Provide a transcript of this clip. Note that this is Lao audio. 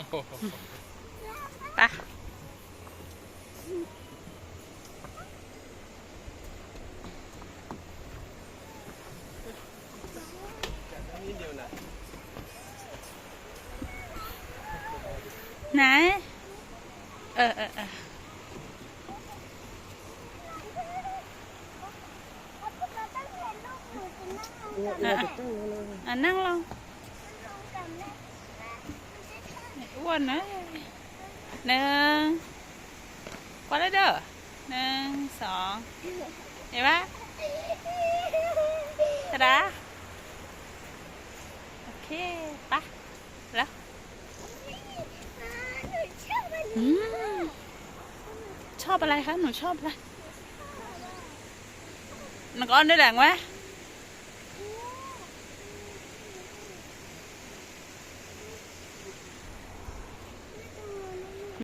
ໄປ ໄຫນ? ເອີ ເອີ ເອີ. ອ່ະ ອ່ະ ນັ່ງລົງ ອ້ວນເອີຍ. ໜຶ່ງ ກວາດແລ້ວເດີ. ໜຶ່ງ ສອງ ເຫັນປະ? ທາດາ. ໂອເຄ ໄປ ແລ້ວ. ອືມ ຊອບອະໄລຄະ? ໜູຊອບອະໄລ? ນ້ອງກະອອນໄດ້ແຫຼງວະ.